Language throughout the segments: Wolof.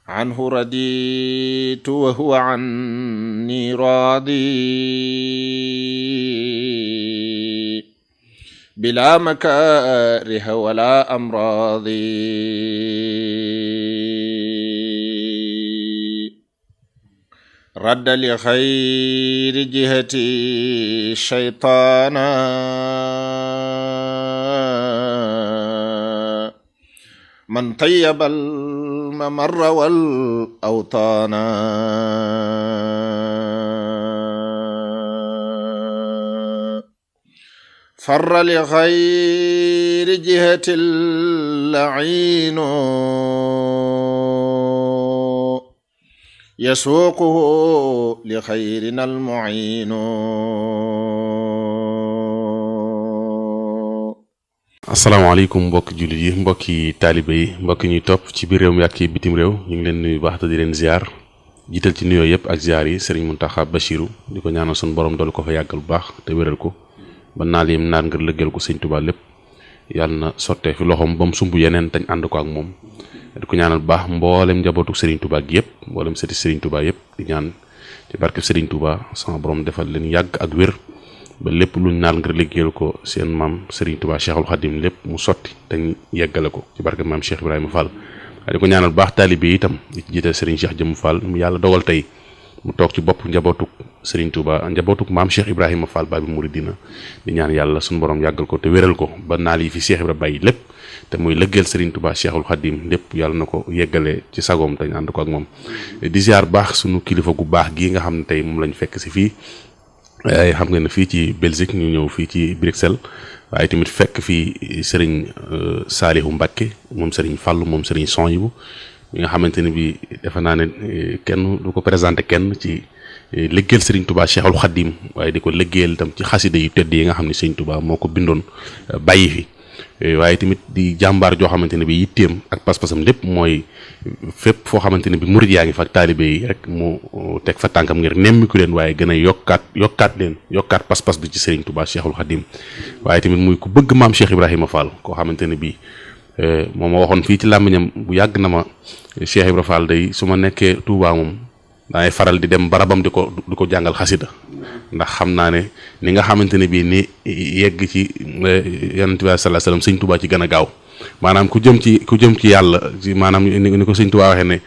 عنه رديت وهو عني راضي بلا مكاره ولا أمراض رد لخير جهتي الشيطانا من طيب الممر والأوطان فر لغير جهة اللعين يسوقه لخيرنا المعين. asalaamaaleykum mbokki jullit yi mbokki taalibe yi mbokki ñuy topp ci biir réew mi ak ci bitim réew ñu ngi leen nuyu baax te di leen ziar jiital ci nuyoo yëpp ak ziar yi Serigne Mountakha Bachirou di ko ñaanal suñu borom dool ko fa yàggal bu baax te wéral ko ba naal yim naan ngir lëggal ko Sëñ Tuubaa lépp yàlla na sottee fi loxoom ba mu sumb yeneen tañ ànd ko ak moom di ko ñaanal bu baax mboolem njabootu Serigne Touba gi yëpp mboolem sëti Serigne Touba yëpp di ñaan ci barke Serigne Touba sama borom defal leen yàgg ak wér ba lépp luñ naal ngir liggéeyal ko seen maam Serigne Touba Cheikhul Khadim lépp mu sotti te yeggale ko ci barke maam Cheikh Ibrahima Fall di ko ñaanal baax taalibe yi itam di ci jiital Serigne Cheikh Jëmm Fall mu yàlla dogal tey mu toog ci bopp njabootuk Serigne Touba njabootuk maam Cheikh Ibrahima Fall Babi Mouridina di ñaan yàlla suñu borom yàggal ko te wéral ko ba naal yi fi Cheikh Ibrahima bàyyi lépp te muy lëggeel Serigne Touba Cheikhul Khadim lépp yàlla na ko yeggale ci sagoom te ñu ànd ko ak moom di ziar baax suñu kilifa gu baax gii nga xam ne tey moom lañ fekk si fii xam nga ne fii ci Belgique ñu ñëw fii ci Bruxelles waaye tamit fekk fii Serigne Salihu Mbacké moom Serigne Fallou moom Serigne Sonhibou mi nga xamante ne bi defe naa ne kenn du ko présenté kenn ci liggéeyal Serigne Touba Cheikhul Khadim waaye di ko liggéeyal itam ci xasida yu tedd yi nga xam ne Serigne Touba moo ko bindoon bàyyi fi waaye tamit di jàmbaar joo xamante ne bi yitteem ak pas-pasam lépp mooy fépp foo xamante ne bi murid yaa ngi fa ak taalibe yi rek mu teg fa tànkam ngir nemmiku leen waaye gën a yokkaat pas-pas bi ci Serigne Touba Cheikhul Khadim waaye tamit muy ku bëgg maam Cheikh Ibrahima Fall koo xamante ne bi moom ma waxoon fii ci làmmiñam bu yàgg na ma Cheikh Ibrahima Fall day su ma nekkee Touba moom daay faral di dem barabam di ko jàngal xasida ndax xam naa ne ni nga xamante ne bii ni yegg ci yonent bi sallallahu alayhi wasallam Sëñ Touba ci gën a gaaw maanaam ku jëm ci yàlla ci maanaam ni ko Sëñ Touba waxee ne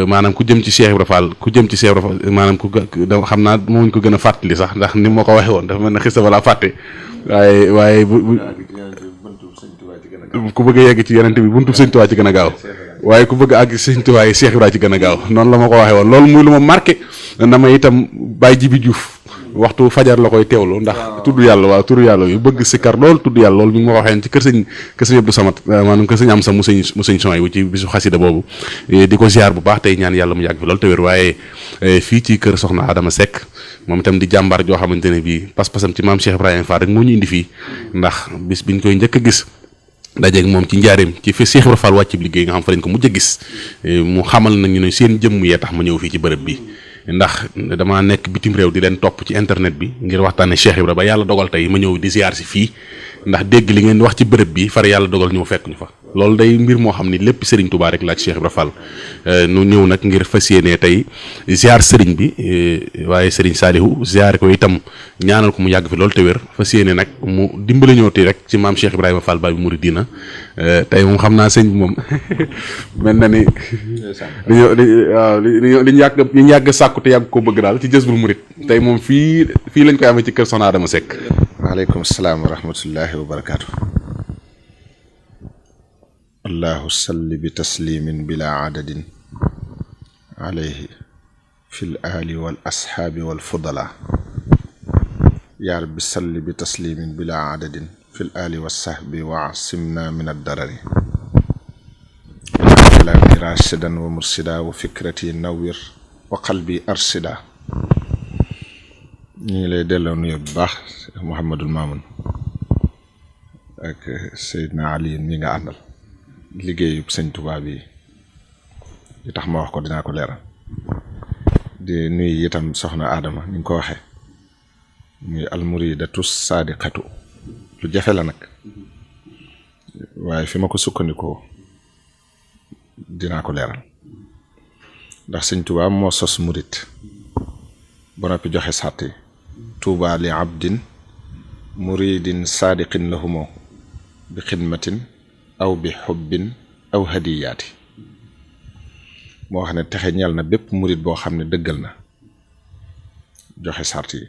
maanaam ku jëm ci Cheikh Ibrahima Fall ku jëm ci Cheikh Ibrahima Fall maanaam xam naa moom ñu ko gën a fàttali sax ndax ni ma ko waxee woon dafa mel ne xista wala fàtte waaye ku bëgg a yegg ci yonent bi buntu Sëñ Touba ci gën a gaaw waaye ku bëgg a àgg Sëñ Touba yi Cheikh Ibrahima ci gën a gaaw noonu la ma ko waxee woon loolu muy lu ma marqué na ma itam Baye Jibi Diouf waxtu fajar la koy teewlu ndax tudd yàlla waaw tudd yàlla yu bëgg sikkar lool tudd yàlla loolu mi ngi ma ko waxee ci kër sëñ Abdou Samad maanaam kër sëñ am sa mu sëñ Sonhibou ci bisu xasida boobu di ko ziar bu baax tey ñaan yàlla mu yàgg fi loolu te wér waaye fii ci kër soxna Adama Seck moom itam di jàmbaar joo xamante ne bii pas-pasam ci maam Cheikh Ibrahima Fall rek moo ñu indi fii ndax bis biñ koy njëkk a gis dajeeg moom ci njaareem ci fi Cheikh Ibrahima Fall wàcc liggéey nga xam fa lañ ko mujj a gis mu xamal nañu ne seen jëmm yee tax ma ñëw fii ci bërëb bi ndax damaa nekk bitim réew di leen topp ci internet bi ngir waxtaane Cheikh Ibrahima ba yàlla dogal tey ma ñëw di ziar si fii ndax dégg li ngeen wax ci bërëb bi far yàlla dogal ñëw fekk ñu fa loolu day mbir moo xam ni lépp Serigne Touba rek laaj Cheikh Ibrahima Fall nu ñëw nag ngir fas yéene tey ziar Serigne bi waaye Serigne Salihu ziar ko itam ñaanal ko mu yàgg fi loolu te wér fas yéene nag mu dimbali ñëw ti rek ci maam Cheikh Ibrahima Fall Babi Mouridina tey moom xam naa sëñ bi moom mel na ni liñ yàgg sàkku te yàgg koo bëgg daal ci Jazbul Murid tey moom fii lañ koy amee ci kër Soxna Adama Seck. waaleykum salaam wa rahmatullahi wa barakaatu. allahu salli bi taslimin bila adadin alayhi fi l ali wal ashaabi wal fudala yaa rabbi salli bi taslimin bila adadin fi l ali wa sahbi wa asimna min addarari kalaami rashidan wa mursida wa fikrati nawwir wa qalbi arsida ñu ngi lay delloo nuyu bu baax Mouhamadul Mamoun ak Seydina Ali mi nga àndal liggéeyub sëñ Tuubaa bi li tax ma wax ko dinaa ko leeral di nuyu itam soxna Adama ni nga ko waxee muy almuridatu saadiqatu lu jafe la nag waaye fi ma ko sukkandikoo dinaa ko leeral ndax sëñ Tuubaa moo sos murit ba noppi joxe sàtti tuuba li abdin muridin saadiqin lahumoo bi xidmatin aw bi xubbin aw hadiyaati moo wax ne texe ñeel na bépp murit boo xam ne dëggal na joxe sart yi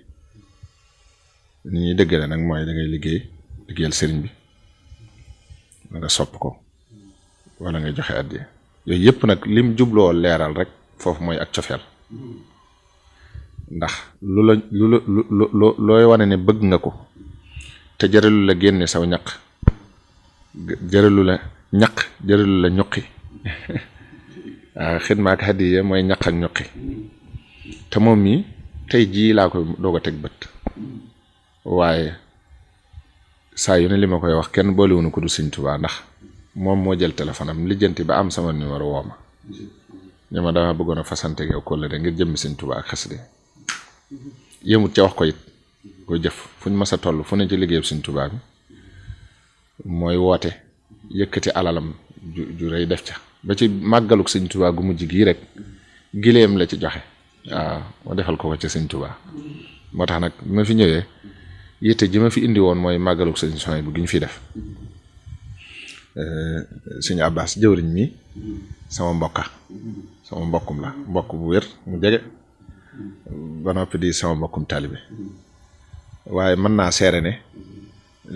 ni ñuy dëggale nag mooy da ngay liggéeyal sëriñ bi wala nga sopp ko wala nga joxe addiya yooyu yëpp nag lim jubloo leeral rek foofu mooy ak cofeel ndax looy wane ne bëgg nga ko te jëralu la génne saw ñaq jëralu la ñuqi waaw xidma ak hadiya mooy ñaq ak ñuqi te moom mi tey jii laa koy doog a teg bët waaye saa yu ne li ma koy wax kenn boolewuñu ko du Sëñ Tuubaa ndax moom moo jël téléphone am lijjanti ba am sama numéro woo ma ne ma dama bëggoon a fasante yow kóllëre ngir jëmmi Sëñ Tuubaa ak xasida yëmut ca wax ko it ko jëf fu ñu mës a toll fu ne ci liggéeyam Sëñ Tuubaa bi mooy woote yëkkati alalam ju rëy def ca ba ci màggaluk Sëñ Tuubaa gu mujj gii rek gileem la ci joxe waaw ma defal ko ci Sëñ Tuubaa moo tax nag bi ma fi ñëwee yitte ji ma fi indi woon mooy màggaluk Sëñ Soy bu gi ñu fi def Sëñ Abbas jëwriñ mi sama mbokkum la mbokk bu wér mu jege ba noppi di sama mbokkum taalibe waaye mën naa seere ne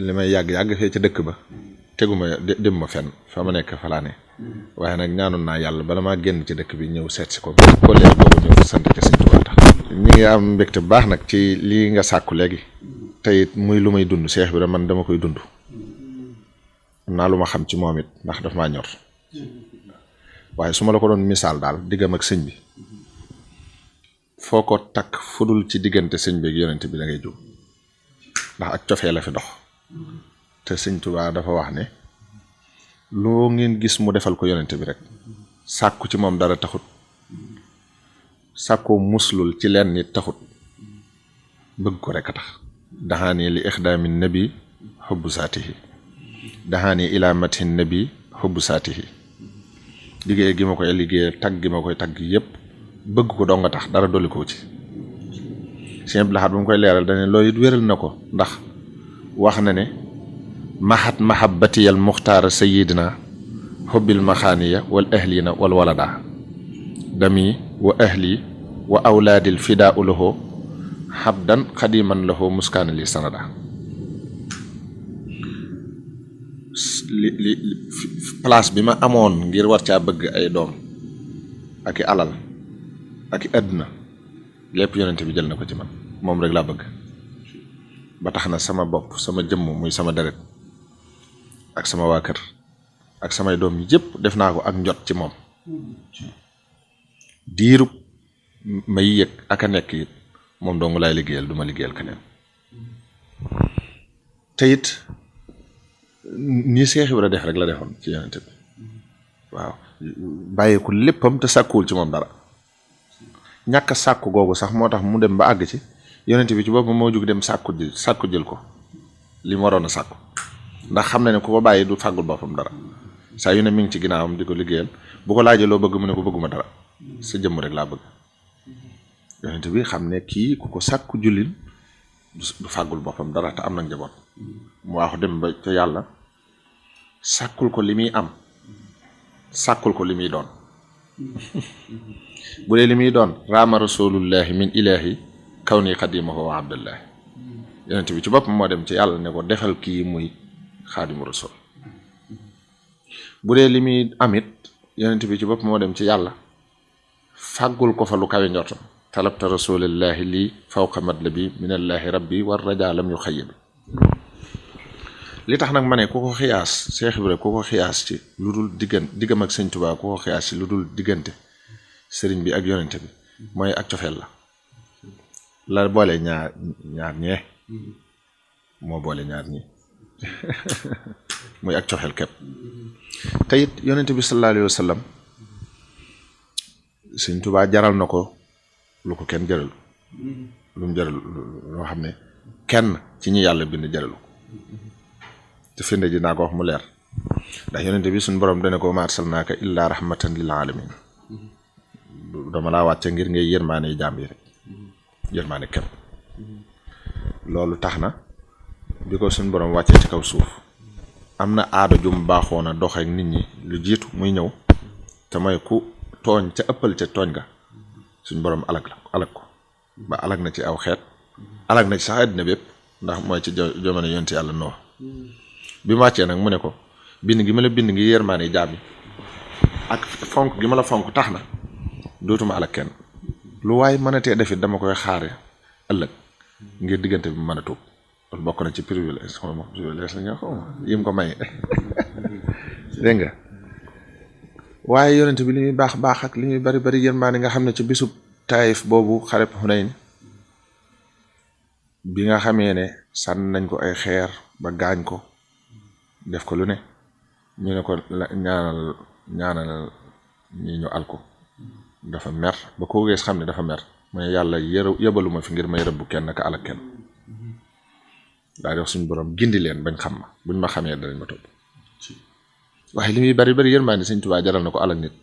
li may yàgg fee ca dëkk ba teguma dem ma fenn fa ma nekk fa laa ne waaye nag ñaanoon naa yàlla bala maa génn ci dëkk bi ñëw seet si ko léegi boobu ñëw sant ca Sëñ Tuubaa tax ñi ngi am mbégte bu baax nag ci lii nga sàkku léegi te it muy lu may dund Seex bi man dama koy dund am naa lu ma xam ci moom it ndax daf maa ñor waaye su ma la ko doon misaal daal diggam ak sëñ bi foo ko takk fudul ci diggante sëñ bi ak yonent bi da ngay jóg ndax ak cofee la fi dox te Sëñ Tuubaa dafa wax ne loo ngeen gis mu defal ko yonent bi rek sàkku ci moom dara taxut sàkkoo muslul ci leen nit taxut bëgg ko rek a tax daxaani li ixdaami nabi xubbu saatihi daxaani ilaa mathin nabi xubbu saatihi liggéey gi ma koy liggéey tagg gi ma koy tagg yépp bëgg ko doo nga tax dara dolli ko ci Sëñ Abdul Ahad bu mu koy leeral dane loolu it wéral na ko ndax wax na ne mahat mahabbatiyal muxtaara sayidina xubbil maxaaniya wal ahlina wal walada dami wa ahli wa awlaadil fidaau lahu xabdan xadiman lahu muskaana li sanada li place bi ma amoon ngir war caa bëgg ay doom ak i alal ak i àdduna lépp yonent bi jël na ko ci man moom rek laa bëgg ba tax na sama bopp sama jëmm muy sama deret ak sama waa kër ak samay doom yëpp def naa ko ak njot ci moom diirub may yëg ak a nekk it moom dong laay liggéeyal du ma liggéeyal keneen te it nii Seex Ibra def rek la defoon ci yonent bi waaw bàyyeeku léppam te sàkkuwul ci moom dara ñàkk a sàkku googu sax moo tax mu dem ba àgg ci yonent bi ci boppam moo jug dem sàkku jël ko li mu waroon a sàkku ndax xam na ne ku ko bàyyi du fàggul boppam dara saa yu ne mi ngi ci ginnaawam di ko liggéeyal bu ko laajee loo bëgg mu ne ko bëgguma dara sa jëmm rek laa bëgg yonent bi xam ne kii ku ko sàkku jullil du fàggul boppam dara te am na njaboot mu waaxu dem ba ca yàlla sàkkul ko li muy am sàkkul ko li muy doon bu dee li muy doon raama rasulullahi min ilahi kaw ni xadimahu wa abdullahi yonent bi ci boppam moo dem ci yàlla ne ko defal kii muy xaadimu rasul bu dee li muy amit yonent bi ci boppam moo dem ci yàlla fàggul ko fa lu kawe njortam talabta rasulillahi lii fawqa madlabi minallahi rabbi war raja lam yu xayyabi li tax nag ma ne ku ko xiyaas Seex Ibra ku ko xiyaas ci lu dul diggam ak Sëñ Tuubaa ku ko xiyaas ci lu dul diggante sëriñ bi ak yonent bi mooy ak cofeel la boole ñaar ñee moo boole ñaar ñi muy ak cofeel kepp te it yonente bi sallallahu alayhi wa sallam Sëñ Tuubaa jaral na ko lu ko kenn jaral lu mu jaral loo xam ne kenn ci ñi yàlla bind jaralu ko te finde ji naa ko wax mu leer ndax yonente bi suñ borom dana ko ma arsalnaaka illaa rahmatan lil alamin dama laa wàcce ngir ngay yërmaane jaam yi rek yërmaane képp loolu tax na bi ko suñ borom wàccee ci kaw suuf am na aada jum baaxoon a dox ak nit ñi lu jiitu muy ñëw te mooy ku tooñ ca ëppal ca tooñ ga suñ borom alag ko ba alag na ci aw xeet alag na ci sax àddina bépp ndax mooy ci jamono yonent yàlla Nuux bi mu wàccee nag mu ne ko bind gi ma la bind ngi yërmaane jaam yi ak fonk gi ma la fonk tax na dootuma alak kenn lu waay mënatee defit dama koy xaare ëllëg ngir diggante bi mën a tuub loolu bokk na ci privilège xawma privilège la ñu xawma yim ko may dégg nga waaye yonent bi li muy baax baax ak li muy bari bari yërmaane nga xam ne ci bisub Taayif boobu xareb Xunayn bi nga xamee ne sànn nañ ko ay xeer ba gaañ ko def ko lu ne ñu ne ko ñaanal ñi ñu al ko dafa mer ba ko gees xam ne dafa mer mooy yàlla yëbaluma fi ngir may rëbb kenn ka alak kenn daa di wax suñu borom gindi leen bañ xam ma buñ ma xamee danañ ma topp waaye li muy bari bari yërmaande Sëñ Tuubaa jaral na ko alak nit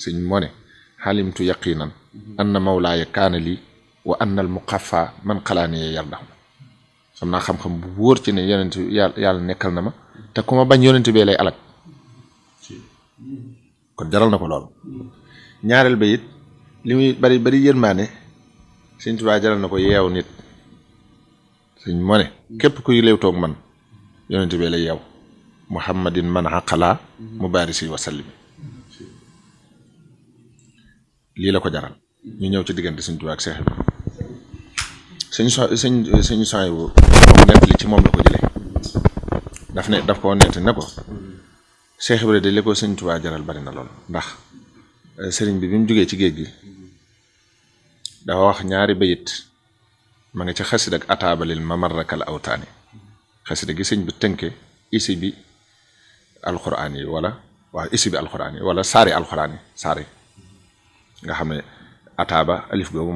sëñ moo ne xalimtu yaqinan anna mawlaaya kaana lii wa anna al muqaffa man xalaaniyee yardax xam naa xam-xam bu wóor ci ne yonent yàlla nekkal na ma te ku ma bañ yonent bee lay alak kon jaral na ko lool ñaareel ba it li muy bari bari yërmaane Sëñ Tuubaa jaral na ko yeew nit sëñ moo ne képp kuy léew toog man yonent bee lay yeew muhammadin man aqala mubarisi wa sallimi lii la ko jaral ñu ñëw ci diggante Sëñ Tuubaa ak Seex bi sëñ soy bu nett li ci moom la ko jëlee daf ko nett ne ko Seex Ibra de li ko Sëñ Tuubaa jaral bari na lool ndax sëriñ bi mu jógee ci géej gi dafa wax ñaari bayit ma nga ca xasida ak ataabalil mamarrakal awtaani xasida gi sëñ bi tënke isi bi alxuraan yi wala saari alxuraan yi saari nga xam ne ataaba alif googu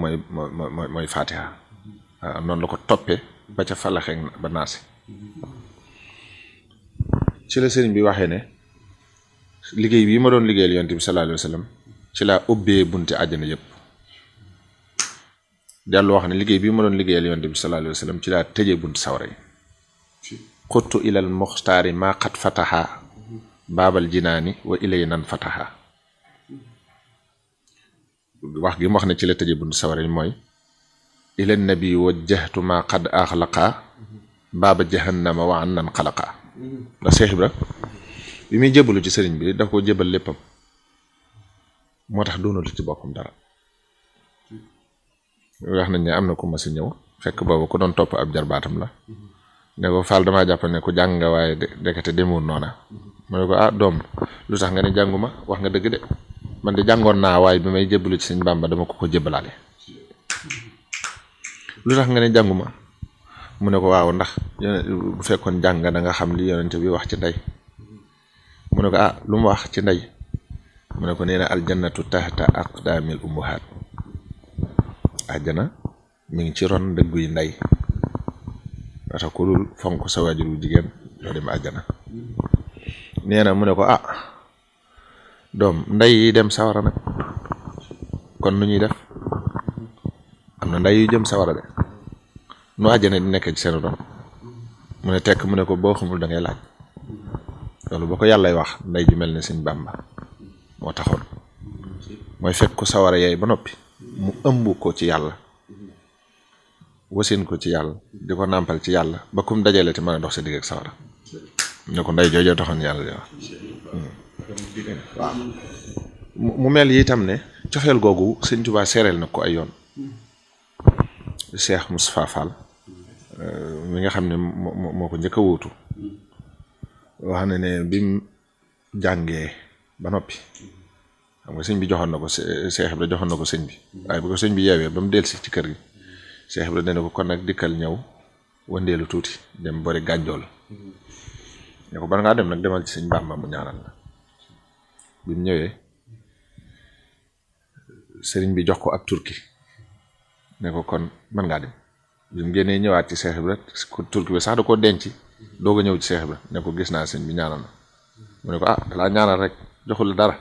mooy fatiha noonu la ko toppee ba ca falaxeeg ba naasi ci la sëriñ bi waxee ne liggéey bii ma doon liggéeyal yonent bi sallallahu alayhi wa sallam ci laa ubbee bunti àjjana yëpp dellu wax ne liggéey bii ma doon liggéeyal yonent bi sallallahu alayhi wa sallam ci laa tëjee bunti sawara yi xuttu ilal muxtaari maa xat fataha baabal jinaani wa ilay nan fataha wax gi mu wax ne ci la tëjee bunti sawara yi mooy ila nabi wajjahtu maa qad axlaqa baaba jahannama wa an nan xalaqa ndax Seex Ibra bi muy jébbalu ci sëriñ bi daf ko jébbal léppam moo tax doonatu ci boppam dara wax nañ ne am na ku ma si ñëw fekk boobu ku doon topp ab jarbaatam la ne ko Fall damaa jàpp ne ku jàng nga waaye dekete demul noona mu ne ko doom lu tax nga ne jànguma wax nga dëgg de man de jàngoon naa waaye bi may jébbalu ci sëñ Bàmba dama ko jébbalaale lu tax nga ne jànguma mu ne ko waaw ndax bu fekkoon jàng da nga xam li yonente bi wax ci ndey mu ne ko lu mu wax ci ndey mu ne ko nee na aljannatu tahta aqdaamil ummahaat àjjana mi ngi ci ron dëggu yi ndey wata ku dul fonk sa waajur wu jigéen doo dem àjjana nee na mu ne ko doom ndey yi dem sawara nag kon nu ñuy def am na ndey yu jëm sawara de nu àjjana di nekk ci seen ron mu ne tekk mu ne ko boo xamul da ngay laaj loolu boo ko yàllay wax ndey ju mel ne Sëñ Bàmba moo taxoon mooy fekk ko sawara yaay ba noppi mu ëmb ko ci yàlla wasin ko ci yàlla di ko nàmpal ci yàlla ba kum dajale te mën a dox sa digg ak sawara ne ko ndey joojoo taxoon yàlla di wax waaw mu mel yi itam ne cofeel googu Sëñ Tuubaa seereel na ko ay yoon Cheikh Moustapha Fall mi nga xam ne moo ko njëkk a wuutu wax na ne bi mu jàngee ba noppi xam nga sëñ bi joxoon na ko Cheikh Ibra joxoon na ko sëñ bi waaye bu ko sëñ bi yeewee ba mu delsi ci kër gi Cheikh Ibra dana ko kon nag dikkal ñëw wëndeelu tuuti dem bori gànjool ne ko bala ngaa dem nag demal ci sëñ Bàmba mu ñaanal la bi mu ñëwee sëriñ bi jox ko ab turki ne ko kon mën ngaa dem bi mu génnee ñëwaat ci Seex Ibra turki bi sax da koo denc doog a ñëw ci Seex Ibra ne ko gis naa sëñ bi ñaanal na mu ne ko dalaa ñaanal rek joxul la dara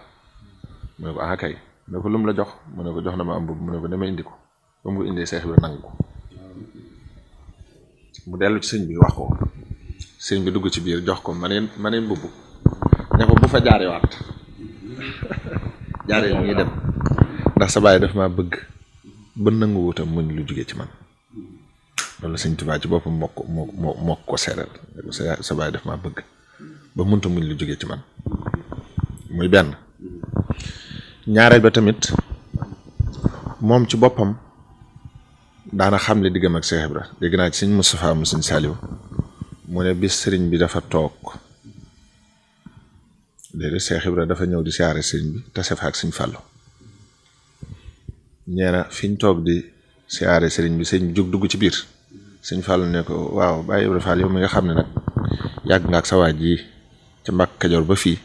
mu ne ko kay mu ne ko lu mu la jox mu ne ko jox na ma am mbubb mu ne ko dama indi ko ba mu ko indee Seex Ibra nangu ko mu dellu ci sëñ bi wax ko sëñ bi dugg ci biir jox ko maneen mbubb ne ko bu fa jaarewaat jaare ñuy dem ndax sa baay daf maa bëgg ba nangu wutam muñ lu jóge ci man loolu sëñ Tuubaa ci boppam moo ko seeral sa baay daf maa bëgg ba munta muñ lu jóge ci man muy benn ñaareel ba tamit moom ci boppam daana xam le diggam ak Seex Ibra dégg naa ci sëñ Mustafaa mu sëñ Saaliw mu ne bis sëriñ bi dafa toog léegi Seex Ibra dafa ñëw di siyaare sëriñ bi tase fa ak sëñ Fàllu ñeena fiñ toog di siyaare sëriñ bi sëñ jóg dugg ci biir sëñ Fàllu ne ko waaw Baay Ibra Fall yow mi nga xam ne nag yàgg nga ak sa waaj yi ca Mbàkke Kajoor ba fii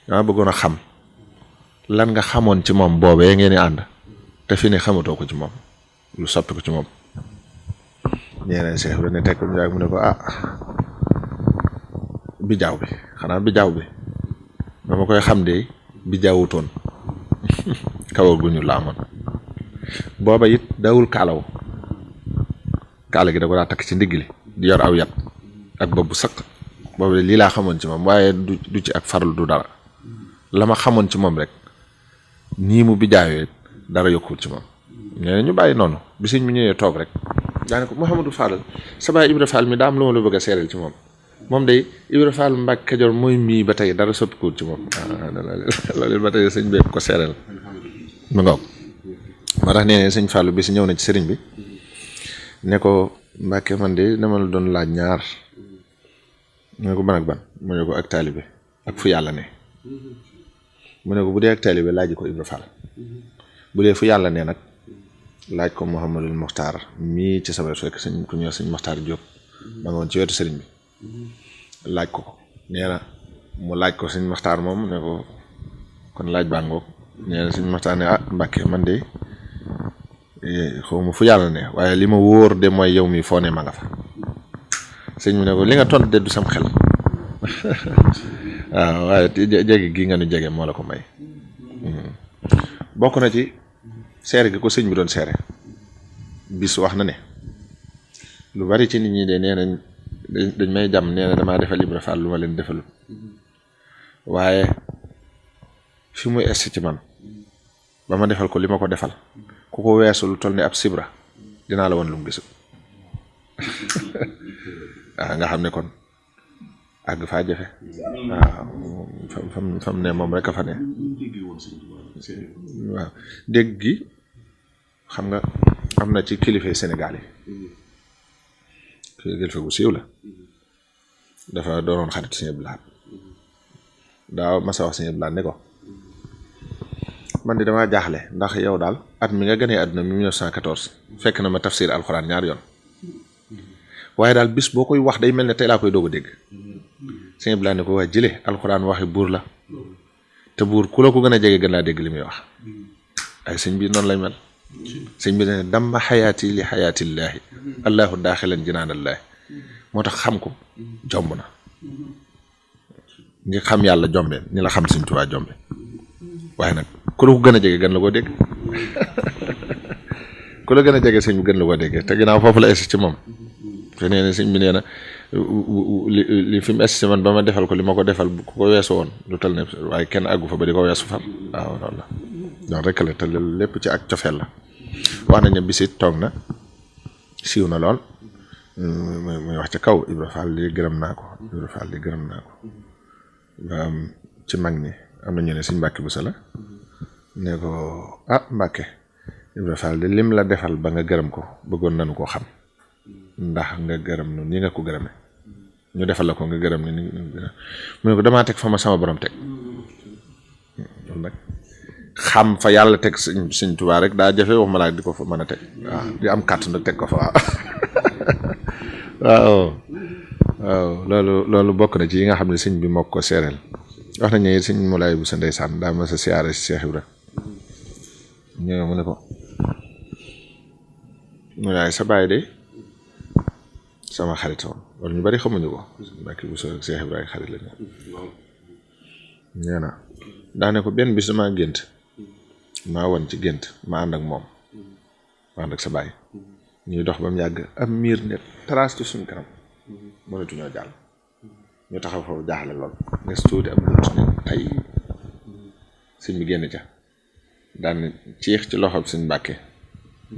dama bëggoon a xam lan nga xamoon ci moom boobee ngeen di ànd te fi ne xamatoo ko ci moom lu soppi ko ci moom ñeena Seex Ibra ne teg ko mu yàgg mu ne ko bijaaw bi xanaa bijaaw bi ba ma koy xam de bijaawutoon kawar gu ñu la amoon booba it dawul kaalaw kaala gi da ko daa takk ci ndigg li di yor aw yat ak bopp bu sëq boobu de lii laa xamoon ci moom waaye du ci ak farlu du dara la ma xamoon ci moom rek nii mu bijaawee dara yokkul ci moom nee ñu bàyyi noonu bi sëñ mi ñëwee toog rek daane ko Mouhamadou Fadal sa baay Ibra Fall mi daa am lu ma la bëgg a seereel ci moom day Ibra Fall Mbàkke Kajoor mooy mii ba tey dara soppikuwul ci moom loolu ba tey sëñ bi ko seereel mu ngoog moo tax nee ne sëñ Fallou bi si ñëw na ci sëriñ bi ne ko Mbàkke man de dama la doon laaj ñaar mu ne ko ban ak ban mu ne ko ak taalibe ak fu yàlla ne mu ne ko bu dee ak taalibe laaj ko Ibra Fall bu dee fu yàlla ne nag laaj ko Mouhamadul Mokhtar mii ci sama fekk sëñ ku ñëw sëñ Mokhtar Diop ma nga woon ci wetu sëriñ bi laaj ko nee na mu laaj ko sëñ Mokhtar moom ne ko kon laaj baa ngoog nee na sëñ Mokhtar ne Mbàkke man de xaw ma fu yàlla ne waaye li ma wóor de mooy yow mi foo ne ma nga fa sëñ bi ne ko li nga tontu de du sam xel waaw waaye jege gi nga nu jege moo la ko may bokk na ci seere gi ko sëñ bi doon seere bis wax na ne lu bari ci nit ñi de nee nañ dañ may jàmm nee na damaa defal Ibra Fall lu ma leen defalul waaye fi muy es ci man ba ma defal ko li ma ko defal ku ko weesu lu toll ni ab sibra dinaa la woon lu mu gisul waaw nga xam ne kon àgg faa jafe waaw fam ne moom rek a fa ne waaw dégg gi xam nga am na ci kilifa Sénégal yi kilifa gu siiw la dafa doonoon xarit Sëñ Abdou Lahad daaw ma sa wax Sëñ Abdou Lahad ne ko man di damaa jaaxle ndax yow daal at mi nga gënee àdduna 1914 fekk na ma tafsir alxuraan ñaari yoon waaye daal bis boo koy wax day mel ne tey laa koy doog a dégg Sëñ Abdou Lahad ne ko waa jële alxuraan waxi buur la te buur ku la ko gën a jege gën laa dégg li muy wax ay sëñ bi noonu lay mel sëñ bi ne damma xayaati li xayaatillaahi allahu daaxilan jinaanallaahi moo tax xam ko jomb na ngi xam yàlla jombe ni la xam Sëñ Tuubaa jombe waaye nag ku la ko gën a jege gën la koo dégg ku la gën a jege sëñ bi gën la koo dégg te ginnaaw foofu la es ci moom te nee na sëñ bi nee na li fi mu es ci man ba ma defal ko li ma ko defal ku ko weesu woon lu tal ne waaye kenn àggu fa ba di ko weesu far waaw loolu la loolu rek la te lépp ci ak cofeel la wax nañ ne bisit toog na siiw na lool muy wax ci kaw Ibra Fall li gërëm naa ko Ibra Fall li gërëm naa ko ci mag ñi am na ñu ne Sëñ Mbàkke Buso la ne ko Mbàkke Ibra Fall de lim la defal ba nga gërëm ko bëggoon nañu koo xam ndax nga gërëm nu ni nga ko gërëme ñu defal la ko nga gërëm ni mu ne ko damaa teg fa ma sama borom teg loolu nag xam fa yàlla teg Sëñ Tuubaa rek daa jafe wax ma laa di ko fa mën a teg waaw di am kàttan nag teg ko fa waaw waaw waaw loolu bokk na ci yi nga xam ne sëñ bi moo ko seereel wax nañu ne sëñ Moulay bu sa ndeysaan daa ma sa siyaare si Cheikh Ibra ñëw mu ne ko Moulay sa baay de sama xarit woon loolu ñu bari xamuñu ko Mbàkke bu sa Cheikh Ibra ay xarit la ñu nee na daane ko benn bis dama gént maa won ci gént ma ànd ak moom ma ànd ak sa baay ñuy dox ba mu yàgg am miir ne trace suñ kanam mënatuñoo jàll ñu taxaw foofu jaaxle lool nes tuuti am lunt ne tay sëñ bi génn ca daan ciix ci loxob sëñ Mbàkke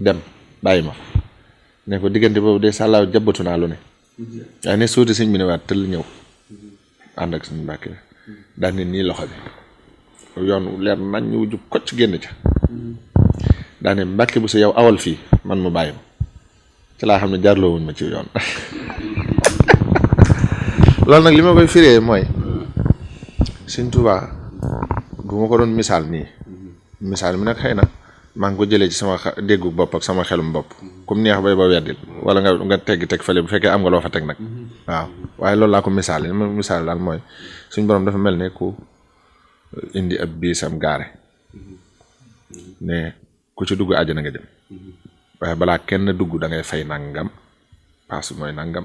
dem bàyyi ma ne ko diggante boobu de sàllaaw jabbatu naa lu ne waaye nes tuuti sëñ bi ne waat tëll ñëw ànd ak sëñ Mbàkke daan ne nii loxo bi yoon leer nañ ñu wujju kocc génn ca daane Mbàkke bu sa yow awal fii man mu bàyyi ma ci laa xam ne jaarloo wuñ ma ci yoon loolu nag li ma koy firee mooy Sëñ Tuubaa bu ma ko doon misaal nii misaal mi nag xëy na maa ngi ko jëlee ci sama déggu bopp ak sama xelum bopp comme neex bay ba weddil wala nga teg fële bu fekkee am nga loo fa teg nag waaw waaye loolu laa ko misaal yi ma misaal daal mooy suñ borom dafa mel ne ku indi ab biisam gaare ne ku ci dugg àjjana nga jëm waaye balaa kenn dugg da ngay fay nangam paas mooy nangam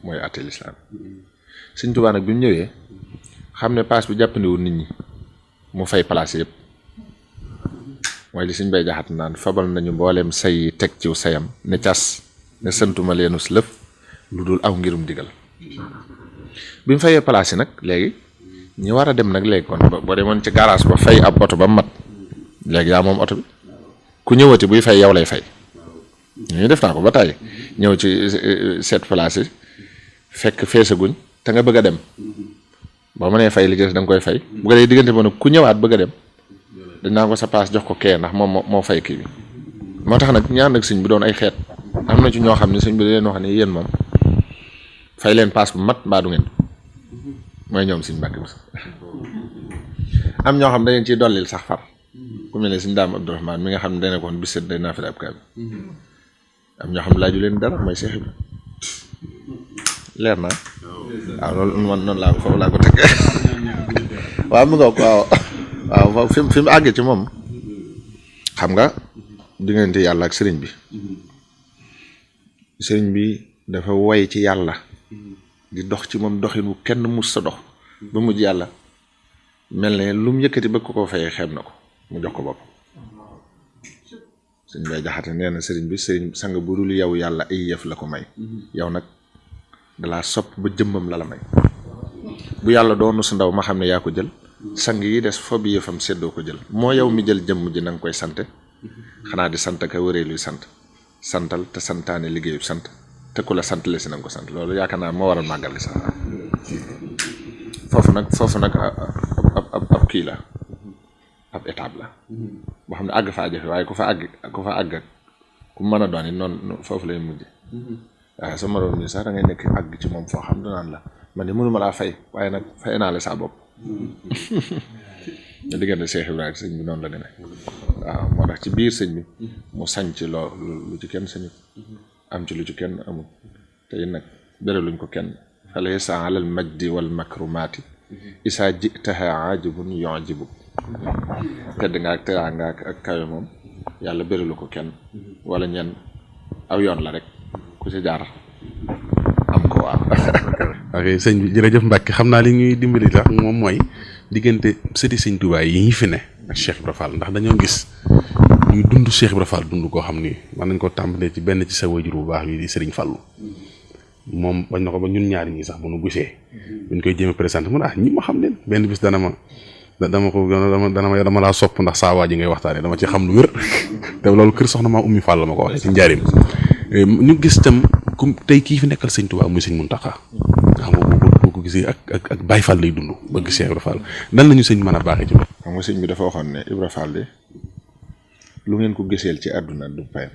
mooy àtte lislaam Sëñ Tuubaa nag bi mu ñëwee xam ne paas bi jàppandiwul nit ñi mu fay place yëpp mooy li Sëñ Bay Jaxate naan fabal nañu mbooleem say teg ciw sayam ne cas ne santuma leenus lëf lu dul aw ngirum digal bi mu fayee place yi nag léegi ñi war a dem nag léegi kon boo demoon ci garage ba fay ab oto ba mat léegi yaa moom oto bi ku ñëwati buy fay yow lay fay ñu def naa ko ba tàyyi ñëw ci sept place yi fekk feesaguñ te nga bëgg a dem boo mënee fay li des da nga koy fay bu ko dee diggante ba nag ku ñëwaat bëgg a dem dañ naa ko sa paas jox ko kee ndax moom moo fay kii bi moo tax nag ñaan ak sëñ bi doon ay xeet am na ci ñoo xam ne sëñ bi da leen wax ne yéen moom fay leen paas bu mat mbaa du ngeen mooy ñoom Sëñ Mbàkke am ñoo xam dañu ciy dollil sax far ku mel ne Sëñ Daam Abdourahmaan mi nga xam ne dana ko woon bis set day naa fi ab kaam am ñoo xam ne laaju leen dara mooy Seex Ibra leer naa waaw loolu man noonu laa ko foofu laa ko teg waaw mu nga waaw fi mu àggee ci moom xam nga diggante yàlla ak sëriñ bi dafa woy ci yàlla di dox ci moom doxin wu kenn mus sa dox ba mujj yàlla mel ne lu mu yëkkati ba ko fayee xeeb na ko mu jox ko boppam Sëñ Bay Jaxate nee na sëriñ sang bu dul yow yàlla ay yëf la ko may yow nag dalaa sopp ba jëmmam la may bu yàlla doonu sa ndaw ma xam ne yaa ko jël sang yi des fo bi yëfam seddoo ko jël moo yow mi jël jëmm ji na nga koy sante xanaa di sant ka wëree luy sant santal te santaane liggéeyu sant te ku la sant le si na nga ko sant loolu yaakaar naa moo waral màggal li sax foofu nag ab kii la ab étape la boo xam ne àgg faa jafe waaye ku fa àgg ku mën a doon it noonu foofu lay mujj waaye sama doom mi sax da ngay nekk àgg ci moom foo xam danaan la man de mënuma laa fay waaye nag fay naa la saa bopp diggante Cheikh Ibrahima ak sëñ bi noonu la demee waaw moo tax ci biir sëñ bi mu sañ ci lu ci kenn sañu am ci lu ci kenn amul te it nag beraluñ ko kenn falaysa alal majdi wal makrumaati isaa jitaha ajibun yujibu tedd nga ak teraanga ak kawe moom yàlla beralu ko kenn wala ñenn aw yoon la rek ku ci jaar am ko waaw. ok sëñ bi jërëjëf Mbàkke xam naa li ñuy dimbali tax moom mooy diggante sëti Sëñ Tuubaa yi ñu fi ne ak Cheikh Ibra Fall ndax dañoo gis ñuy dund Cheikh Ibra Fall dund koo xam ni mën nañ ko tàmbalee ci benn ci sa wajur bu baax bi di Sëriñ Fallu moom bañ na ko ba ñun ñaari ñi sax bu nu gisee buñ koy jéem a présenté mu ñi ma xam leen benn bis dama laa sopp ndax saa waa ji ngay waxtaanee dama ci xam lu wér te loolu kër soxna maa Ummi Fall la ma ko waxee ci njaarim ñu gis tam ku tey kii fi nekkal Sëñ Tuubaa muy Sëñ Muntaxa nga xam nga boo ko gisee ak Baay Fall lay dund bëgg Cheikh Ibra Fall nan lañu sëñ mën a baaxee ci loolu. xam nga sëñ bi dafa waxoon ne Ibra Fall de lu ngeen ko giseel ci àdduna du payam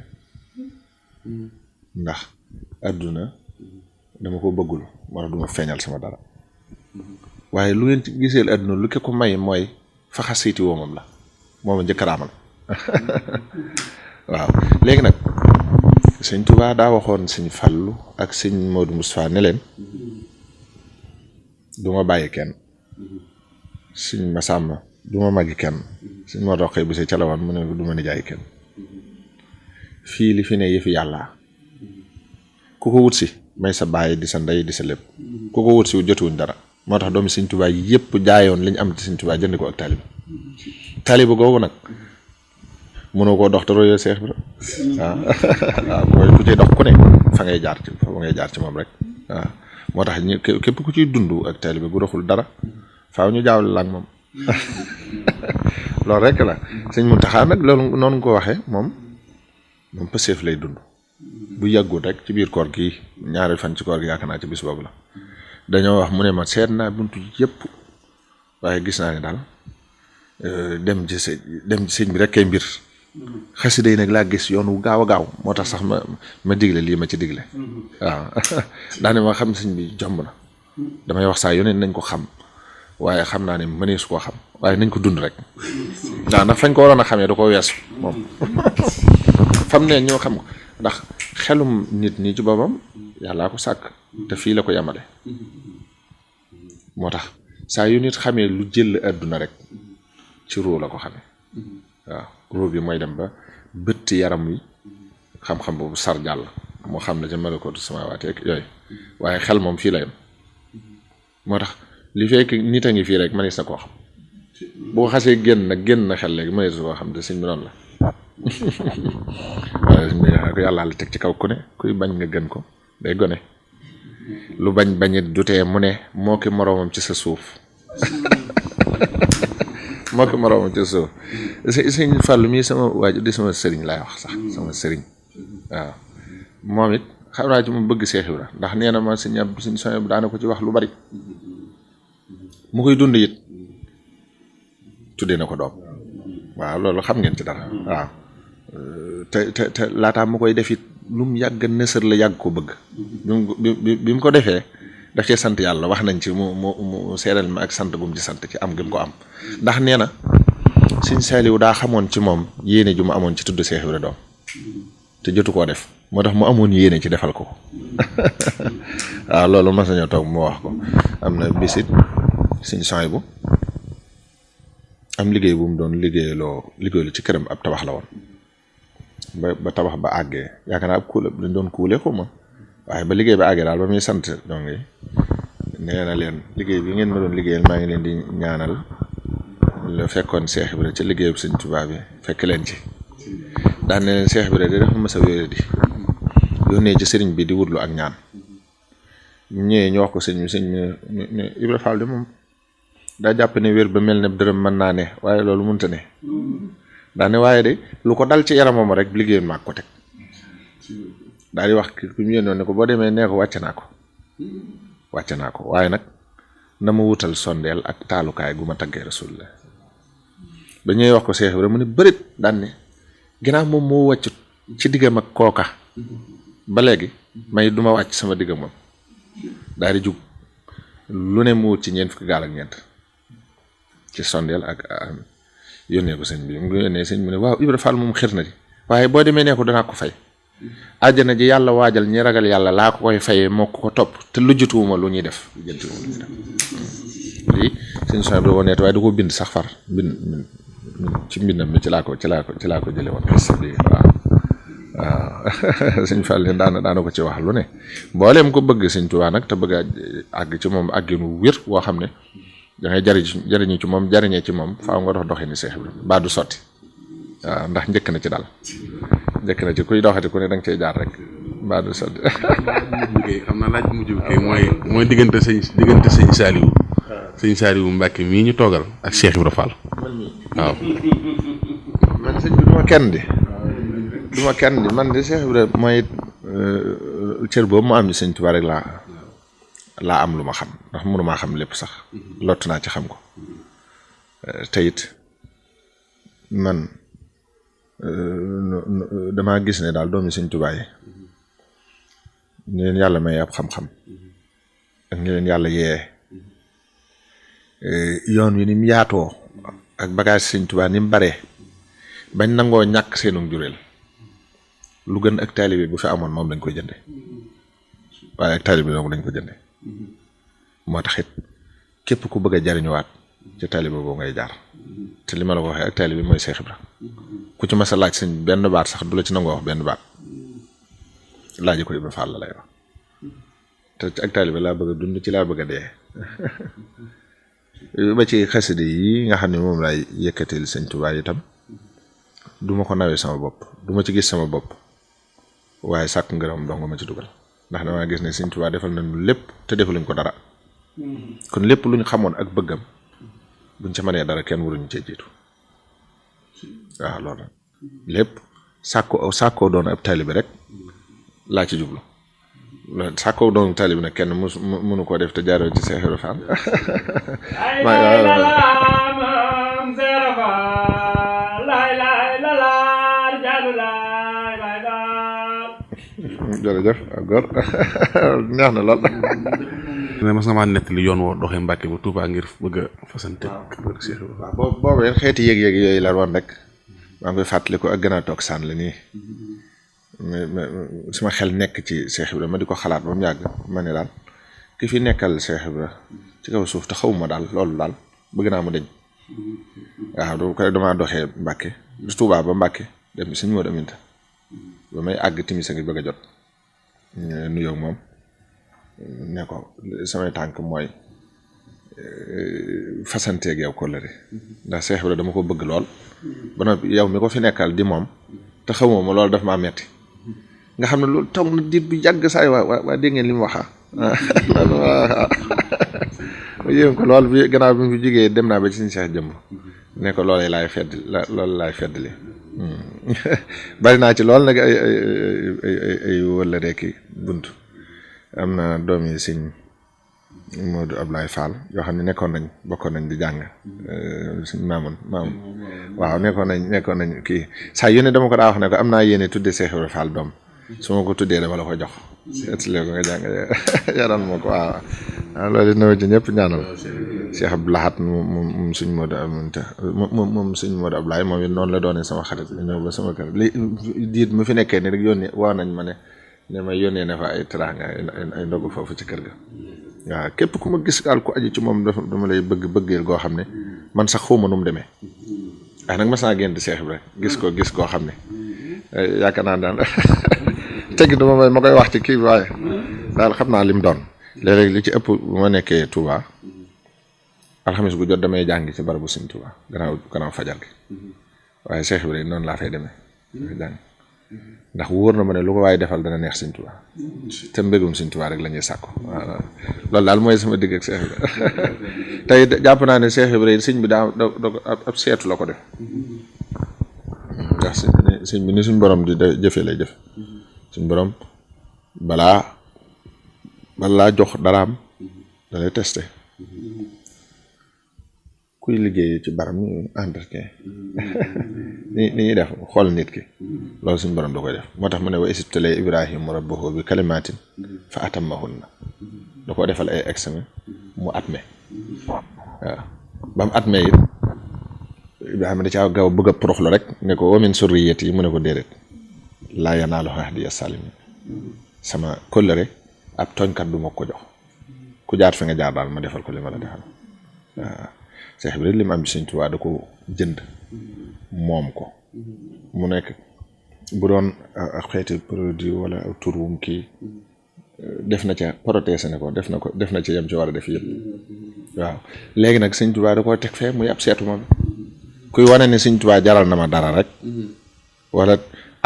ndax àdduna dama ko bëggul moo tax du ma feeñal sama dara waaye lu ngeen ci giseel àdduna lu ke ko may mooy faxa siiti woomam la mooma njëkk raamal waaw léegi nag sëñ Tuubaa daa waxoon sëñ Fallu ak sëñ Modou Moustapha ne leen du ma bàyyi kenn sëñ Masamba du ma magi kenn sëñ moo doxee bu see ca la woon mu ne du ma nijaay kenn fii li fi ne yëfi yàlla ku ko wut si may sa bàyyi di sa ndey di sa lépp ku ko wut si jotuwuñ dara moo tax doomi sëñ Tuubaa yëpp jaayoon li ñu am ci sëñ Tuubaa jënd ko ak taaliba googu nag mënoo koo dox te royoo Seex Ibra waaw mooy ku ciy dox ku ne fa ngay jaar ci moom rek waaw moo tax képp ku ciy dund ak taaliba gu doxul dara faaw ñu jaawle la ak moom loolu rek la sëñ Muntaxa nag loolu noonu ko waxee moom pëseef lay dund bu yàggul rek ci biir koor gi ñaareel fan ci koor gi yaakaar naa ci bis boobu la dañoo wax mu ne ma seet naa buntu yëpp waaye gis naa ne daal dem ci sëñ bi rek kay mbir xasida yi nag laa gis yoon wu gaaw a gaaw moo tax sax ma digle lii ma ci digle waaw daane ma xam sëñ bi jomb na damay wax saa yoneen nañ ko xam waaye xam naa ne mënee su koo xam waaye nañ ko dund rek waaw ndax fañ ko waroon a xamee da ko weesu moom fam ne ñoo xam ko ndax xelum nit ñi ci boppam yàllaa ko sàkk te fii la ko yamale moo tax saa yu nit xamee lu jël àdduna rek ci ruu la ko xamee waaw ruu bi mooy dem ba bëtt yaram wi xam-xam boobu sar jàll moo xam ne ca malakootu samaawaati ak yooyu waaye xel moom fii la yem moo tax li fekk nit a ngi fii rek mënees na koo xam boo xasee génn na xel léegi mënees na koo xam te sëñ bi noonu la waaye yàlla la teg ci kaw ku ne kuy bañ nga gën ko day gone lu bañit du tee mu ne moo ki moroomam ci sa suuf moo ki moroomam ci sa suuf sëñ Fallu mii sama waaju di sama sëriñ laay wax sax sama sëriñ waaw moom it xam naa ci mu bëgg Seex Ibra ndax nee na ma sëñ soñ daana ko ci wax lu bari mu koy dund it tuddee na ko doom waaw loolu xam ngeen ci dara waaw te laataa mu koy def it lu mu yàgg nësër la yàgg ko bëgg bi mu ko defee daf cee sant yàlla wax nañ ci mu seeral ma ak sant gum ci sant ci am gëm ko am ndax nee na sëñ Saaliw daa xamoon ci moom yéene ju mu amoon ci tudd Seex Ibra doom te jotu koo def moo tax mu amoon yéene ci defal ko waaw loolu mas nañoo toog mu wax ko am na bisit sëñ Saaliw am liggéey bu mu doon liggéeylu ci këram ab tabax la woon ba tabax ba àggee yaakaar naa ab kuule dañ doon kuule ko ma waaye ba liggéey ba àggee daal ba muy sant donc nee na leen liggéey bi ngeen ma doon liggéeyal maa ngi leen di ñaanal la fekkoon Seex Ibra ci liggéeyub sëñ Tuubaa bi fekk leen ci daan ne leen Seex Ibra di dafa mës a wéere di yónnee ci sëriñ bi di wutlu ak ñaan ñu ñëwee ñu wax ko sëñ bi Ibra Fall de moom daa jàpp ne wér ba mel ne dërëm mën naa ne waaye loolu mënta ne daane waaye de lu ko dal ci yaramam rek liggéeyoon maag ko teg daal di wax ku ñu yónnoon ne ko boo demee nee ko wàcce naa ko waaye nag na ma wutal sondeel ak taalukaay gu ma taggee Rasulullah ba ñuy wax ko Seex Ibra mu ne bërit daan ne ginnaaw moom moo wàccut ci diggam ak kooka ba léegi may duma wàcc sama diggam moom daal di jug lu ne mu wut ci ñeent fukki gaal ak ñeent ci sondeel ak yónnee ko sëñ bi mu yónnee sëñ mu ne waaw Ibra Fall moom xir na di waaye boo demee nee ko danaa ko fay àjjana ji yàlla waajal ñi ragal yàlla laa ko koy fayee moo ko topp te lujjatuwuma lu ñuy def lii sëñ soñ bi woneet waaye du ko bind sax far bind ci mbindam mi ci laa ko jële woon waaw sëñ Fall daana ko ci wax lu ne mbooleem ko bëgg sëñ Tuubaa nag te bëgg a àgg ci moom àgginu wér woo xam ne da ngay jariñu ci moom jariñee ci moom faaw nga doxee ni Seex Ibra baa du sotti waaw ndax njëkk na ci daal njëkk na ci kuy doxati ku ne da nga cey jaar rek baa du sotti. xam naa laaj bu mujj bi kay mooy diggante sëñ Saaliwu Mbàkke mii ñu toogal ak Seex Ibra Fall waaw. man sëñ bi duma kenn di man de Seex Ibra mooy cër boobu mu am ci sëñ Tuubaa rek laa am lu ma xam ndax mënumaa xam lépp sax lott naa ci xam ko te it man damaa gis ne daal doomi sëñ Tuubaa yi ni leen yàlla may ab xam-xam ak ni leen yàlla yee yoon wi ni mu yaatoo ak bagage sëñ Tuubaa ni mu baree bañ nangoo ñàkk seenu njureel lu gën ak taalibe bu fi amoon moom lañ koy jënde waaye ak taalibe moom lañ ko jënde moo tax it képp ku bëgg a jariñuwaat ci taalibe boobu ngay jaar te li ma la ko waxee ak taalibe mooy Seex Ibra ku ci mas a laaj sëñ benn baat sax du la ci nangoo wax benn baat laaj ko Ibra Fall la lay wax te ci ak taalibe laa bëgg a dund ci laa bëgg a dee ba ci xaside yi nga xam ne moom laay yëkkatil sëñ Tuubaa itam du ma ko nawee sama bopp du ma ci gis sama bopp waaye sàkk ngërëm dong ma ci dugal ndax damaa gis ne sëñ Tuubaa defal nañu lépp te defaluñ ko dara kon lépp lu ñu xamoon ak bëggam buñ ca mënee dara kenn waruñu cee jiitu waaw loolu lépp sàkkoo doon ab taalibe rek laa ci jublu sàkkoo doon taalibe nag kenn mënu koo def te jaaroo ci Seex Ibra Fall jërëjëf góor neex na lool. mais mas nga maa nettali yoon woo doxee Mbàkke ba Tuubaa ngir bëgg a fasante. waaw boobu yéen xeeti yëg-yëg yooyu la woon rek maa ngi koy fàttaliku ak gën a toog sànn la nii suma xel nekk ci Seex Ibra ma di ko xalaat ba mu yàgg ma ne daal ki fi nekkal Seex Ibra ci kaw suuf te xawuma daal loolu daal bëgg naa mu deñ waaw du ko damaa doxee Mbàkke Tuubaa ba Mbàkke dem Sëñ Moodu Aminta ba may àgg timis a ngi bëgg a jot nuyoo moom ne ko samay tànk mooy fasanteeg yow kóllëre ndax Seex Ibra dama ko bëgg lool ba noppi yow mi ko fi nekkal di moom te xamoo ma loolu daf maa metti nga xam ne loolu toog na diir bu yàgg saay waa dégg ngeen li mu waxa ma yéen ko lool bi gannaaw bi mu fi jógee dem naa ba ci suñu Seex jëmb ne ko loolu laay feddli bari naa ci lool nag ay wala rek bunt am na doom yi sëñ Modou Ablaye Fall yoo xam ne bokkoon nañ di jàng suñ maamun waaw nekkoon nañ kii saa yónnee dama ko daa wax ne ko am naa yéene tuddee Seex Ibra Fall doom su ma ko tuddee dama la ko jox seetlee ko nga jàng yaran moo ko waaw loolu dina ci ñëpp ñaanal Cheikh Abdou Lahad moom suñ Modou Aminta moom suñ Modou Ablaye moom it noonu la doonee sama xarit ñëw ba sama kër li diit mu fi nekkee ni rek yónnee waa nañ ma ne ma yónnee na fa ay teraanga ay ndogu foofu ci kër ga waaw képp ku ma gis daal ku aju ci moom dama lay bëggeel goo xam ne man sax xawma nu mu demee waaye nag mas naa génn di Seex Ibra gis koo xam ne yaakaar naa daal teggi duma may ma koy wax ci kii bi waaye daal xam naa lim doon léeg-léeg li ci ëpp bu ma nekkee Touba alxamis gu jot damay jàngi ci barabu Sëñ Touba gannaaw fajar gi waaye Seex Ibra noonu laa fay demee jàng ndax wóor na ma ne lu ko waaye defal dana neex Sëñ Touba te mbégum Sëñ Touba rek la ñuy sàkku waaw loolu daal mooy sama digg ak Seex Ibra tey jàpp naa ne Seex Ibra sëñ bi daa ab seetu la ko def ndax sëñ bi ni suñ borom di jëfe lay jëf suñ borom balaa jox daraam da lay testé kuy liggéey ci baram ñu entretien ni ñuy def xool nit ki loolu suñ borom da koy def moo tax mu ne wa isibtale Ibrahima rabbahu bi kalimatin fa atammahunna da ko defal ay examen mu atme waaw ba mu atme it Ibrahima da caa gaaw bëgg a poroxlu rek ne ko wa min surriyati yi mu ne ko déedéet laa yanaalu ahdiya salimin sama kóllëre ab tooñkat du ma ko jox ku jaar fi nga jaar daal ma defal ko li ma la defal waaw Seex Ibra li mu am ci Sëñ Tuubaa da ko jënd moom ko mu nekk bu doon xeeti produit wala tur wum kii def na ca protéger ne ko def na ca yem ci war a def yëpp waaw léegi nag Sëñ Tuubaa da koo teg fee muy ab seetu moom kuy wane ne Sëñ Tuubaa jaral na ma dara rek wala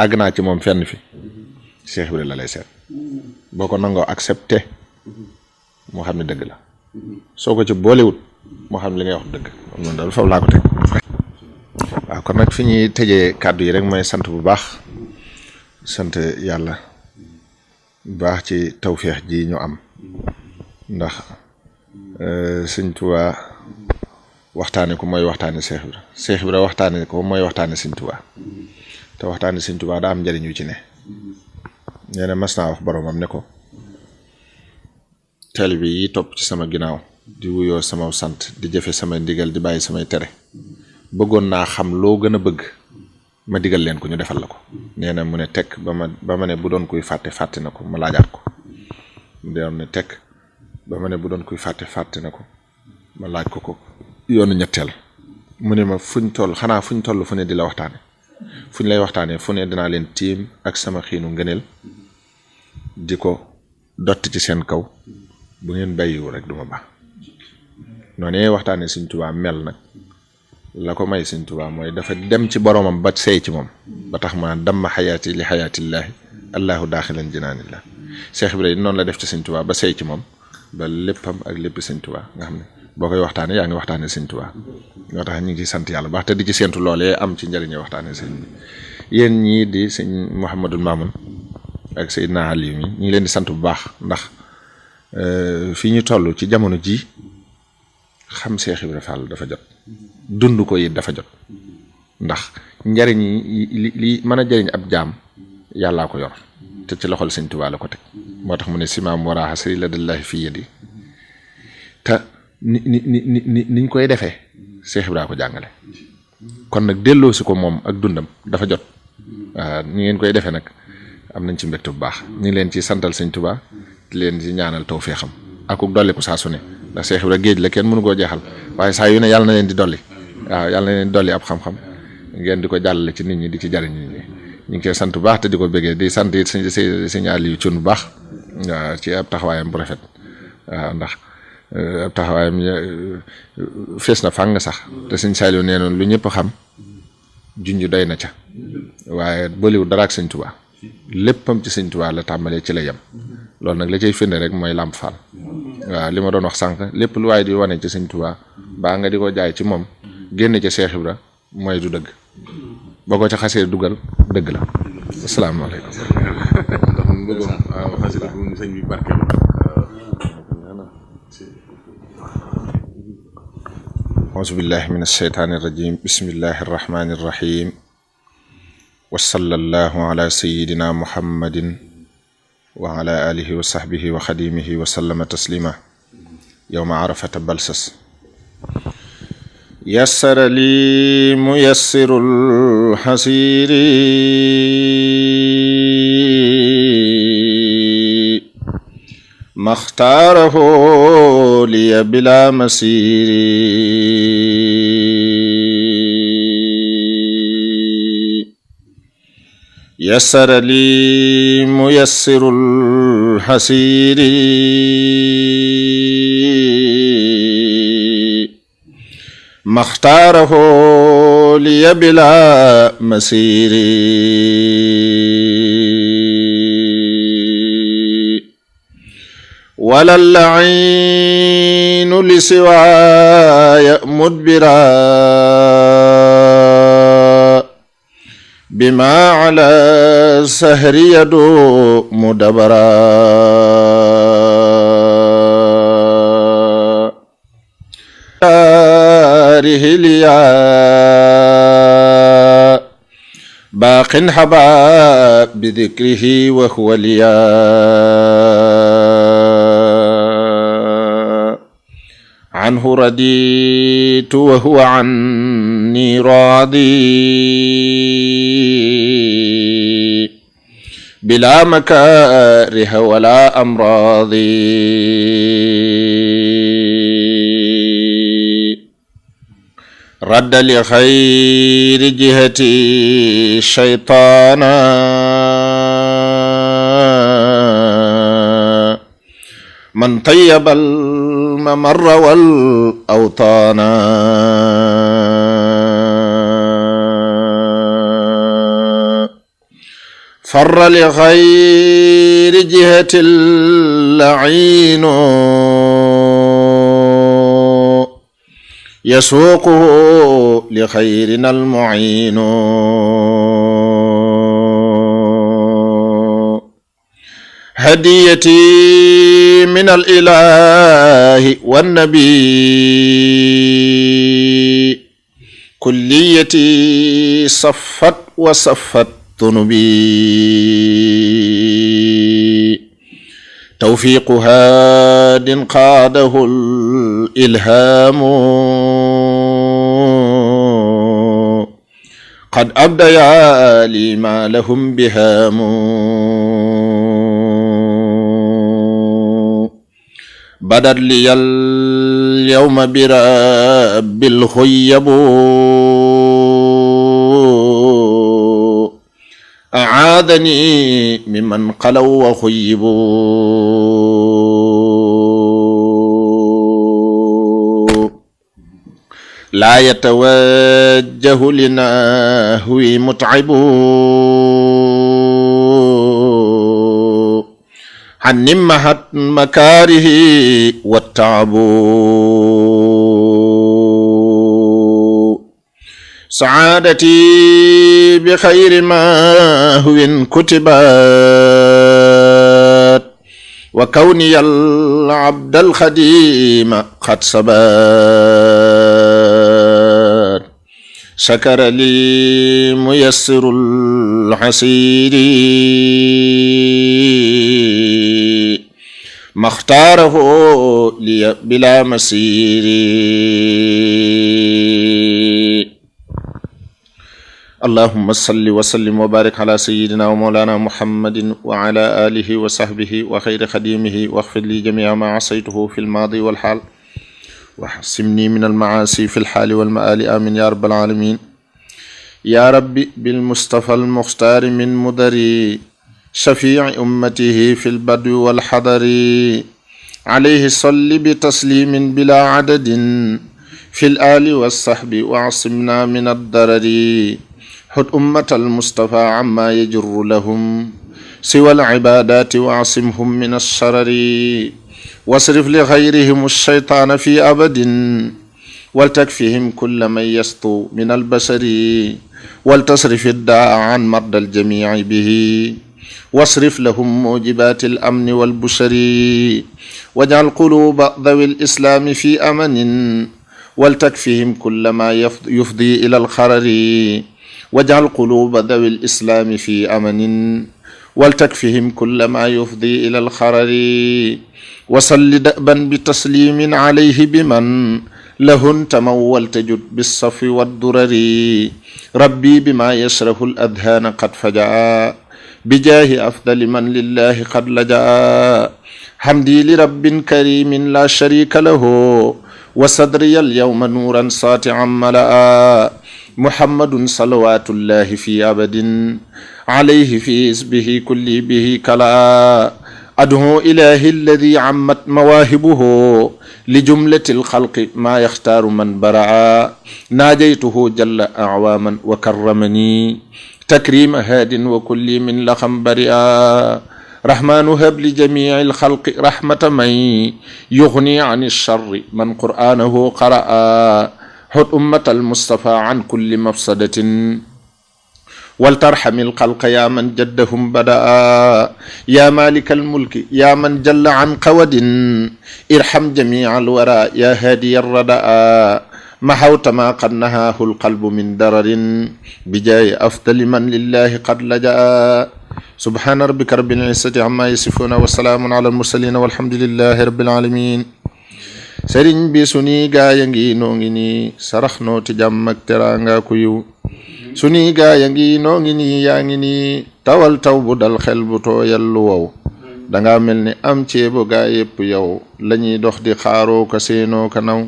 àgg naa ci moom fenn fi Seex Ibra la lay seet boo ko nangoo accepté moo xam ne dëgg la soo ko ci boolewut moo xam ne li ngay wax dëgg noonu daal foofu laa ko teg waaw kon nag fi ñuy tëjee kàddu yi rek mooy sant bu baax sant yàlla bu baax ci tawféex ji ñu am ndax Sëñ Tuubaa waxtaane ko mooy waxtaane Seex Ibra Seex Ibra waxtaane ko mooy waxtaane Sëñ Tuubaa te waxtaane Sëñ Tuubaa daa am njëriñ yu ci ne nee na mas naa wax boromam ne ko taalibe yi topp ci sama ginnaaw di wuyoo sama sant di jëfe samay ndigal di bàyyi samay tere bëggoon naa xam loo gën a bëgg ma digal leen ko ñu defal la ko. nee na mu ne tekk ba ma ne bu doon kuy fàtte na ko ma laajaat ko mu doon ne tekk ba ma ne bu doon kuy fàtte na ko ma laaj ko yoonu ñetteel mu ne ma fuñ toll fu ne di la waxtaane fuñ lay waxtaanee fu ne dinaa leen tiim ak sama xiinu ngëneel di ko dotti ci seen kaw bu ngeen bàyyiwu rek duma baax noonu waxtaanee Sëñ Tuubaa mel nag la ko may Sëñ Tuubaa mooy dafa dem ci boromam ba seey ci moom ba tax ma damma xayaati li xayaatillaahi allahu daaxilan jinaanillah Cheikh Ibrahima noonu la def ci Sëñ Tuubaa ba seey ci moom ba léppam ak lépp Sëñ Tuubaa nga xam ne boo koy waxtaanee yaa ngi waxtaanee Sëñ Tuubaa ñoo tax ñu ngi ciy sant yàlla baax te di ci séentu loolee am ci njëriñu waxtaanee sëñ bi yéen ñii di sëñ Mouhamadul Mamoun ak Seydina Aliou mi ñu ngi leen di sant bu baax ndax fii ñu toll ci jamono ji xam Cheikh Ibrahima Fall dafa jot dund ko it dafa jot ndax njariñ li mën a jëriñ ab jaam yàllaa ko yor te ci loxol Sëñ Tuubaa la ko teg moo tax mu ne simaam waraaxa sëri la dallahi fii yadi te niñ koy defee Cheikh Ibrahima ko jàngale kon nag delloo si ko moom ak dundam dafa jot waaw ni ngeen koy defee nag am nañ ci mbégte bu baax ñu ngi leen ci santal Sëñ Tuubaa di leen ci ñaanal tawfeexam ak dolli ko saa su ne ndax Cheikh Ibrahima géej la kenn mënu koo jeexal waaye saa yu ne yàlla na leen di dolli waaw yàlla na leen di dolli ab xam-xam ngeen di ko jàllale ci nit ñi di ci jariñ nit ñi ñu ngi koy sant bu baax te di ko bëggee di sant it sëñ Aliou Thioune bu baax waaw ci ab taxawaayam bu rafet waaw ndax ab taxawaayam fees na fàng sax te sëñ Saliou nee noonu lu ñëpp xam junj doy na ca waaye booliwul dara ak Sëñ Tuubaa léppam ci Sëñ Tuubaa la tàmbalee ci la yem loolu nag la cay firnde rek mooy Lamp Fall waaw li ma doon wax sànq lépp lu waaye di wane ci Sëñ Tuubaa baa nga di ko jaay ci moom génne ca Cheikh Ibra mooy du dëgg boo ko ca xasee dugal dëgg la asalaamaaleykum. ndax mu bëggoon waaw xasida bu sëñ bi barkeel auzu billahi min asheytaani irrajim bismillahi irrahmani irrahim wa sallallahu ala sayidina muhammadin wa ala alihi wa sahbihi wa xadimihi wa sallama taslima yowma arafata balsas yassara li muyassirul xasiri maxtaarahu liya bila masiri yassara li muyassirul xasiri maxtaarahu liya bila masiri wala lainu li siwaaya mudbira bima ala sahri yadu mudabara rihiliya baaqin haba bidikrihi wa huwa liya anhu raditu wa huwa anni radi bila makariha wala amradi radda li khayri jihati shaytana man tayyabal mamarra wal awtaana farra li xayri jihati la'iinu yasuuquhu li xayrina al-mu'iinu hadiyati min al-ilaahi wan-nabi kulliyati saffat wa saffat tunubi tawfiiqu haadin qaadahu al-ilhaamu قد أبديا لي ما لهم بهام بدت لي اليوم برب الخيب أعاذني ممن قلوا وخيبوا لا يتوجه لنهوي متعب عن نمحت مكاره والتعب سعادتي بخير ما هو كتبت وكوني العبد الخديم قد سبات شكر لي ميسر الحسير ما اختاره لي بلا مسير اللهم صل وسلم وبارك على سيدنا ومولانا محمد وعلى آله وصحبه وخير خديمه واغفر لي جميع ما عصيته في الماضي والحال واحسمني من المعاصي في الحال والمآل آمين يا رب العالمين. يا ربي بالمصطفى المختار من مدري شفيع أمته في البدو والحضر عليه صل بتسليم بلا عدد في الآل والصحب واعصمنا من الضرر حد أمة المصطفى عما يجر لهم سوى العبادات واعصمهم من الشرر واصرف لغيرهم الشيطان في أبد ولتكفهم كل من يسطو من البشر ولتصرف الداء عن مرضى الجميع به واصرف لهم موجبات الأمن والبشر واجعل قلوب ذوي الإسلام في أمن ولتكفهم كل ما يفضي إلى الخرر واجعل قلوب ذوي الإسلام في أمن ولتكفهم كل ما يفضي إلى الخرر وصل دأبا بتسليم عليه بمن له تمول تجد بالصف والدرر ربي بما يشرح الأذهان قد فجأ بجاه أفضل من لله قد لجأ حمدي لرب كريم لا شريك له وصدري اليوم نورا ساطعا ملأ محمد صلوات الله في أبد عليه في اسمه كل به كلا أدعو إلهي الذي عمت مواهبه لجملة الخلق ما يختار من برعا ناجيته جل أعواما وكرمني تكريم هاد وكل من لخم برئا رحمن هب لجميع الخلق رحمة من يغني عن الشر من قرآنه قرأ حد أمة المصطفى عن كل مفسدة ولترحم الخلق يا من جدهم بدأ يا مالك الملك يا من جل عن قود ارحم جميع الورى يا هادي الردى محوت ما قد نهاه القلب من درر بجاي أفضل من لله قد لجأ سبحان ربك رب العزة عما يصفون وسلام على المرسلين والحمد لله رب العالمين. sëriñ bi sunuy gaaya ngi noo ngi nii sarax noo ti jàmm ak teraanga ku yiw sunuy gaaya ngi noo ngi nii yaa ngi nii tawal taw bu dal xel bu tooyal lu wow danga mel ni am ceebo gaa yépp yow lañuy dox di xaaroo ka seenoo ka naw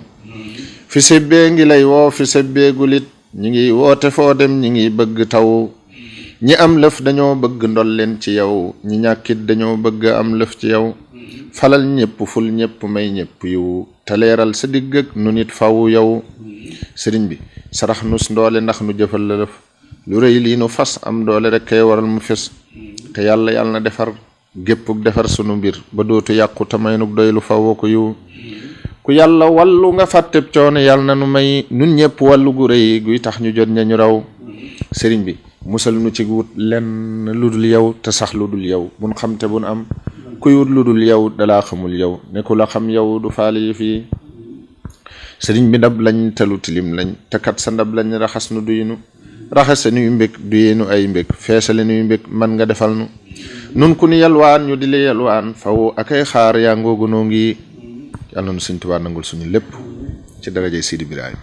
fi sebbee ngi lay woo fi sebbee gulit ñi ngi woote foo dem ñi ngi bëgg taw ñi am lëf dañoo bëgg ndol leen ci yow ñi ñàkkit dañoo bëgg am lëf ci yow falal ñépp ful ñépp may ñépp yiw te leeral sa digg ak nu nit faw yow sëriñ bi sarax nus ndoole ndax nu jëfal la lëf lu rëy lii nu fas am doole rek kay waral mu fes te yàlla na defar géppuk defar sunu mbir ba dootu yàqu te may nu doy lu faw ko yiw ku yàlla wàllu nga fàtteb coono yàlla na nu may nun ñépp wàllu gu rëy guy tax ñu jot ña ñu raw sëriñ bi musal nu ci wut lenn lu dul yow te sax lu dul yow bun xam te bun am kuy wut lu dul yow dalaa xamul yow ne ku la xam yow du faale yi fii sëriñ bi ndab lañ telu tilim lañ te kat sa ndab lañ raxas nu duyinu raxase nuy mbég duyeenu ay mbég feesale nuy mbég man nga defal nu nun ku ni yalwaan ñu di la yalwaan faw akay xaar yaa ngoogu noo ngi yàlla nu Sëriñ Tuubaa nangul suñu lépp ci darajay Sidi Ibrahima